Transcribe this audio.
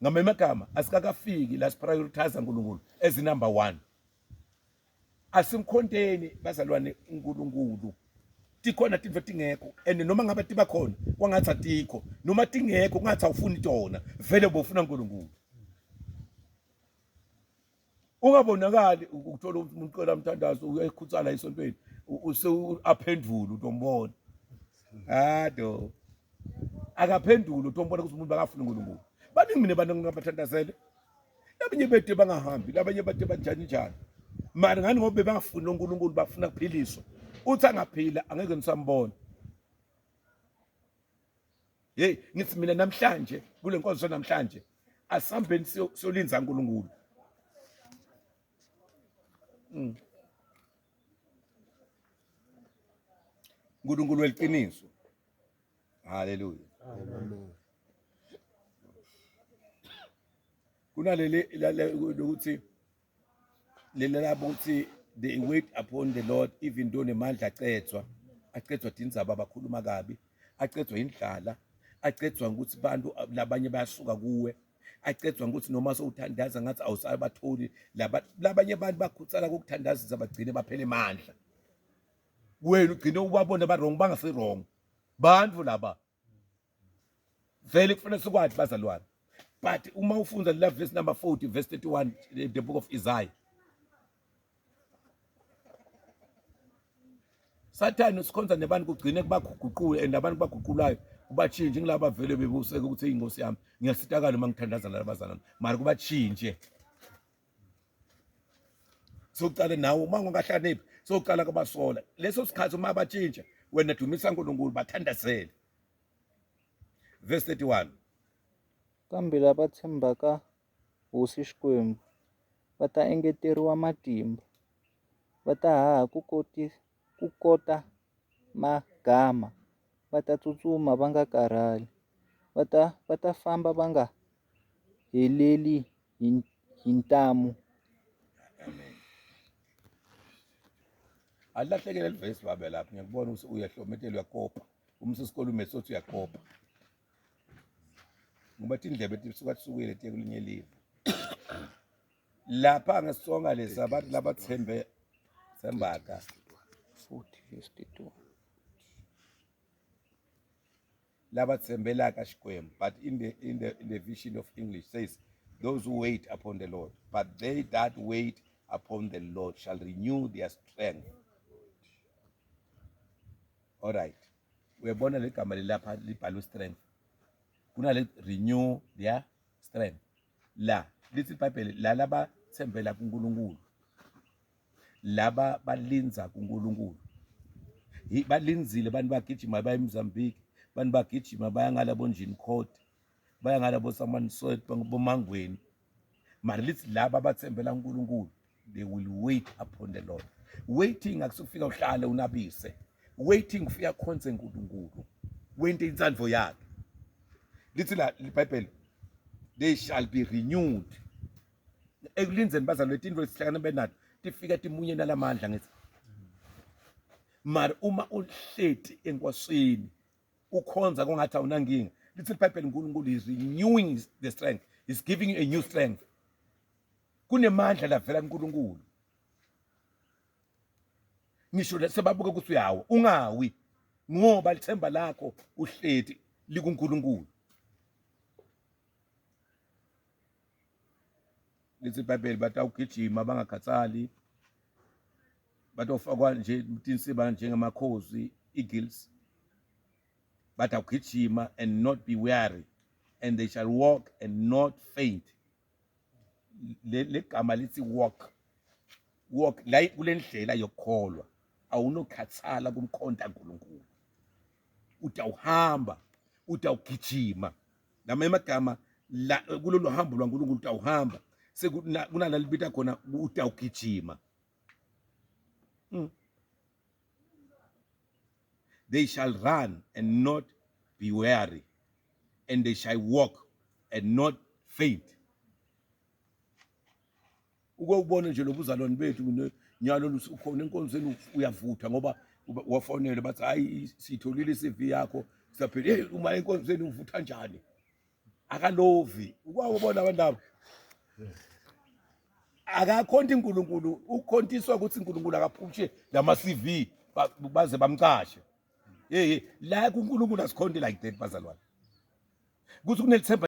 Ngamanye amagama asikakafiki la siprioritize uNkulunkulu as number 1. Asimkhonteni bazalwane uNkulunkulu. Tikhona tintfo tingekho and noma ngabe tiba khona kwangathi atikho noma tingekho kungathi awufuni tona vele bofuna uNkulunkulu. Ungabonakali ukuthola umuntu ucela umthandazo uyakhutsala esontweni aphendule utombona. Ah do. Akaphendule utombona ukuthi umuntu akafuni uNkulunkulu. Baningi mina abantu engingabathandazele. Labanye bede bangahambi, labanye bade banjani njani. Mara ngani ngoba bebangafuni uNkulunkulu bafuna kuphiliswa. Uthi angaphila angeke nisambona. Hey, ngithi mina namhlanje kule nkonzo namhlanje asihambeni siyolinza uNkulunkulu. uNkulunkulu weliqiniso. Haleluya. Amen. Kunaleli lokuthi leli labo ukuthi they wait upon the Lord even though nemandla acedzwa acedzwa tindzaba abakhuluma kabi acedzwa indlala acedzwa ukuthi bantu labanye bayasuka kuwe acedzwa ukuthi noma sowuthandaza ngathi awusabatholi laba labanye abantu bakhutsala kokuthandazisa bagcine baphele amandla wena ugcine ubabona ba wrong bangase wrong bantu laba vele kufanele sikwazi bazalwane but uma ufunda la verse number 40 verse 31 the book of Isaiah Sathane usikhonza nebantu kugcine kubaguqule and abantu baguqulayo kubatshintshe ngilaba vele bebuseke ukuthi inkosi yami ngiyasitakala uma ngithandaza nalabazalwane mara kubatshintshe sokuqala nawe uma ungahlakaniphi sokuqala kubasola leso sikhathi uma batshintsha wena dumisa uNkulunkulu bathandazele verse 31 Kambe lava tshembaka hosi Xikwembu va ta engeteriwa matimba, va ta haha kukota magama, va ta tsutsuma va nga karhali, va ta famba va nga heleli hi hi ntamu. Amen. Alilahleke leli verse babe lapha ngiyakubona ukuthi uyahlometela uyakopa. Uma usesikole umesothi uyakopa. Ngoba tindlebe tisuka tisukile tiye kulinye live. Lapha ngesonga lesi abantu labathembe thembaka 40 verse 32. Labathembela ka Xikwembu but in the vision of English says those who wait upon the Lord, but they that wait upon the Lord shall renew their strength. All right, uyabona legama lelapha libhalwe strength, kunale renew their strength la lithi iBhayibheli la labathembela kuNkulunkulu laba balinza kuNkulunkulu balinzile abantu bagijima baya eMozambique abantu bagijima baya ngala bonjini court baya ngala boSamansoet bomangweni mara lithi laba abathembela uNkulunkulu they will wait upon the Lord. Waiting akusukufika uhlale unabise, waiting kufika khonze uNkulunkulu wente intsandvo yakhe. Lithi la iBhayibheli they shall be renewed ekulindzeni bazalwane tintfo lesihlangana benato tifika timunye nalamandla ngithi mara uma uhleti enkosini ukhonza kungathi awunankinga lithi iBhayibheli uNkulunkulu is renewing the strength, is giving you a new strength. Kunemandla lavela kuNkulunkulu ngisho sebabuka ukuthi uyawa ungawi ngoba lithemba lakho uhleti likuNkulunkulu. Lithi iBhayibheli batawugijima bangakhathali batofakwa nje tinsiba njengamakhozi eagles batawugijima and not be weary and they shall walk and not faint. Le gama lithi walk, walk la kule ndlela yokukholwa awunokhathala kumkhonta uNkulunkulu utawuhamba utawugijima lamanye amagama la kulolu hambo lwaNkulunkulu utawuhamba sekunala libita khona utawugijima. They shall run and not be weary and they shall walk and not faint. Uke ubone nje lobuzalwane bethu nyalo ukhona enkonzweni uyavutha ngoba wafonelwe bathi hayi sitholile i-CV yakho siyaphela. Hey, uma enkonzweni uvutha njani? Akalovi ukwawubona abantu labo, akakhonti uNkulunkulu, ukhontiswa ukuthi uNkulunkulu akaphushe lama CV baze bamcashe. Hey, la kuNkulunkulu asikhonti like that, bazalwane, kuthi kunelithemba.